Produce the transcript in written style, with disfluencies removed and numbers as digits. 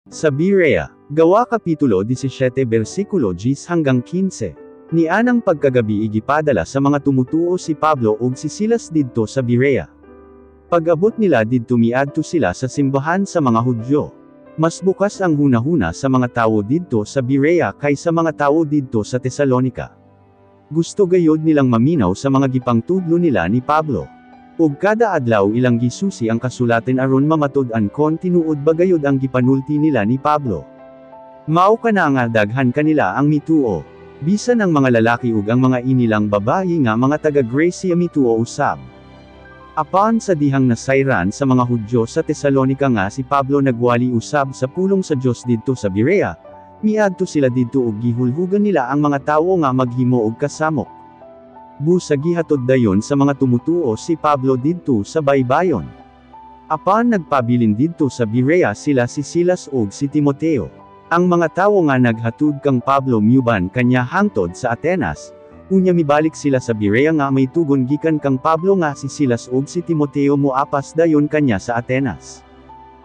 Sa Berea, Gawa Kapitulo 17 versikulo 10 hanggang 15. Nianang pagkagabi, gipadala sa mga tumutuo si Pablo ug si Silas didto sa Berea. Pag-abot nila didto, miadto sila sa simbahan sa mga Hudyo. Mas bukas ang hunahuna sa mga tawo didto sa Berea kaysa mga tawo didto sa Tesalonica. Gusto gayod nilang maminaw sa mga gipangtudlo nila ni Pablo. Ug kada adlaw ilang gisusi ang kasulatan aron mamatud-an kon tinuod ba gayod ang gipanulti nila ni Pablo. Mao kana nga daghan kanila ang mituo. Bisan ang mga lalaki ug ang mga inilang babayi nga mga taga Grecia mituo usab. Apan sa dihang nasayran sa mga Hudyo sa Tesalonica nga si Pablo nagwali usab sa pulong sa Dios didto sa Berea, miadto sila didto ug gihulhugan nila ang mga tawo nga maghimo og kasamok. Busa gihatod dayon sa mga tumutuo si Pablo didto sa baybayon. Apan nagpabilin didto sa Berea sila si Silas ug si Timoteo. Ang mga tawo nga naghatud kang Pablo miuban kanya hangtod sa Atenas, unya mibalik sila sa Berea nga may tugon gikan kang Pablo nga si Silas ug si Timoteo moapas dayon kanya sa Atenas.